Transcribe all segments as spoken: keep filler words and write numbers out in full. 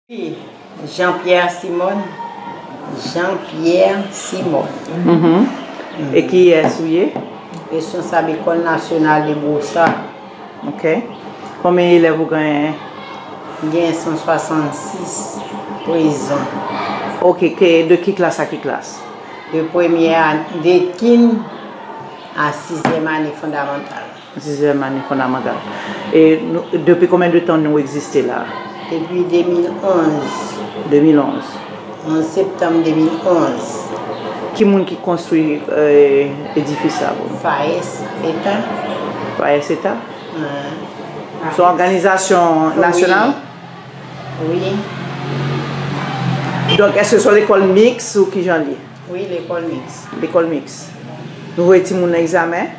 Jean-Pierre Simon. Jean-Pierre Simon. Mhm. E kiyès ou ye? Responsab Lekòl Nasyonal de Brossard. Ok. Konbyen elèv ou genyen? M gen san swasannsis prezan. Ok, ke, de ki klas a ki klas? De premyè a, de kin a sizyèm ane fondamantal. Sizyèm ane fondamantal. E nou, depi konbyen de tan nou egziste la? Depi de mil onz. De mil onz. Onz septanm de mil onz. Ki moun ki konstwi, eh, edifis la pou nou? Faes Eta. Faes Eta? Wi. Se yon òganizasyon nasyonal? Wi. Donk, èske se yon lekòl miks ou ki jan l ye? Wi, lekòl miks. Lekòl miks. Nou voye timoun nan egzamen?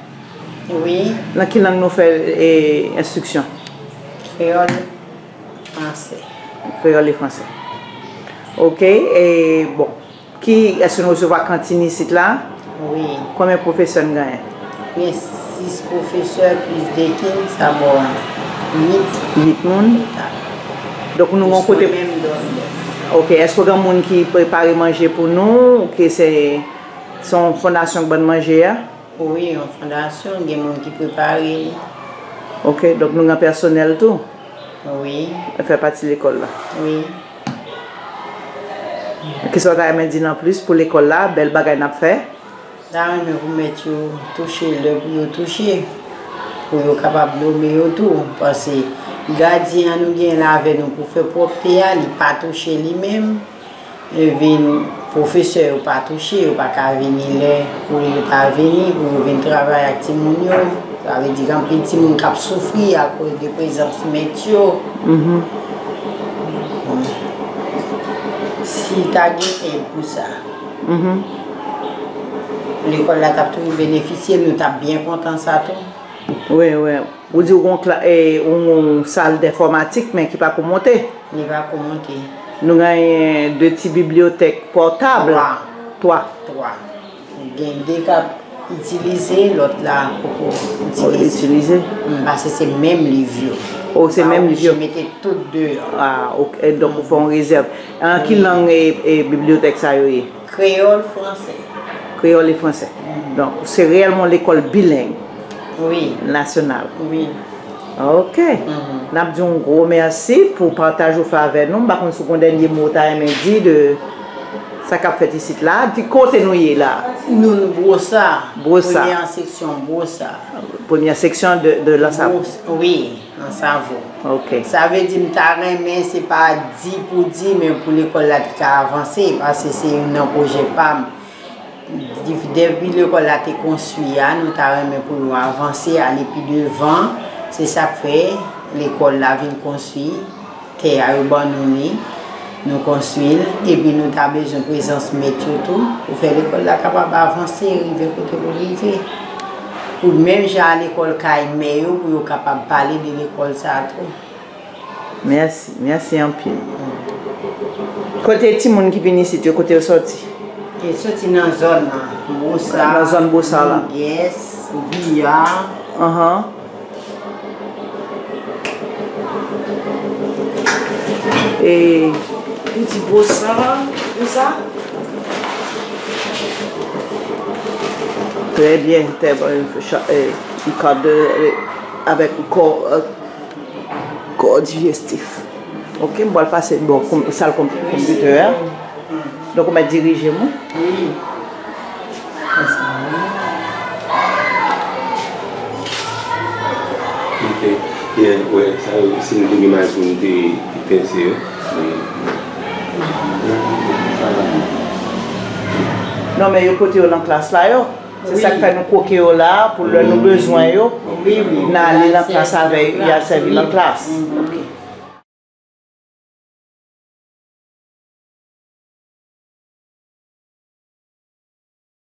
Wi. Nan ki lang nou fè, eh, enstriksyon? Kreyòl, fransè. Kreyòl e fransè. Ok, e bon. Ki, èske nou resevwa kantin isit la? Wi. Konbyen pwofesè n genyen? Gen sis pwofesè plis de kin, sa ba w uit. Uit moun? Donk nou gen yon kote. Plis mwen menm, donk nèf. Ok, èske gen moun ki prepare manje pou nou? Ke se, se yon fondasyon k ban n manje a? Wi, yon fondasyon, gen moun ki prepare li. Ok, donk nou gen pèsonèl tou? Wi. Fè pati lekòl la? Wi. Kisa w ta renmen di n anplis pou lekòl la, bèl bagay n ap fè? M ta renmen pou mèt yo touche lè pou yo touche, pou yo kapab nome yo tou. Paske gadyen an nou gen la avè nou pou fè pwòpte a, li pa touche li menm. Epi pwofesè yo pa touche, yo pa ka vini lè pou yo ta vini, pou yo vin travay ak timoun yo. Sa vle di gen anpil timoun k ap soufri akoz de prezans mèt yo. Mhm. Bon. Si ta gen èd pou sa, mhm, lekòl la t ap toujou benefisye, nou t ap byen kontan sa tou. Wi, wi. Ou di w gon kla-, eh, yon sal denfòmatik, men ki pako monte. Li pako monte. Nou genyen de ti bibliyotèk pòtab. Twa. Twa. Twa. Gen de k ap itilize, lòt la poko itilize. Itilize. Mm, paske se menm liv yo. O, se menm liv yo. Pa oblije mete tout deyò. Ah, ok. Donk, ou fè yon rezèv. An ki lang, eh, eh, bibliyotèk sa yo ye? Kreyòl, fransè. Kreyòl e fransè. Mhm. Donk, se reyèlman yon lekòl bileng. Wi. Nasyonal. Wi. Ok. Mhm. N ap di w yon gwo mèsi pou pataj ou fè avè nou. M pa konn si w gon dènye mo ou ta renmen di de sa k ap fèt isit la. Di kote nou ye la. Nou, nou Brosa. Brosa. Premyè seksyon Brosa. Premyè seksyon de, de Lansavo. Bros-, wi. An savo. Ok. Sa vle di m ta renmen se pa di pou di, men pou lekòl la te ka avanse, paske se youn nan pwojè pa m. Di-, depi lekòl la te konstwi a, nou ta renmen pou nou avanse, ale pi devan. Se sa k fè lekòl la vin konstwi, tè a yo ban nou li. Nou konstwi l, epi nou ta bezwen prezans mèt yo tou, pou fè lekòl la kapab avanse, rive kote pou l rive. Pou menm jan a lekòl kay mè yo, pou yo kapab pale de lekòl sa a tou. Mèsi, mèsi anpil. Kote timoun ki vin isit yo, kote yo sòti? Yo sòti nan zòn nan, Bosa, nan zòn Bosa la. Nogès, Biya. Ahan. E, ou di Bosa, Bosa? Trè byen, trè byen, cha-, eh, yon kad, eh, avèk kò, eh, kò dijestif. Ok, m pral pase bò konp-, sal konp-, konpitè a. Donk, ou mèt dirije m, wi. Wi. Ok. Yeah, wè, sa yo, si m te gen imaj pou m te, te peze yo. Non, men yo pote yo nan klas la, yo. Se sa k fè nou koke yo la, pou lè nou bezwen yo, n ale nan klas avè yo, y al sèvi nan klas. Ok.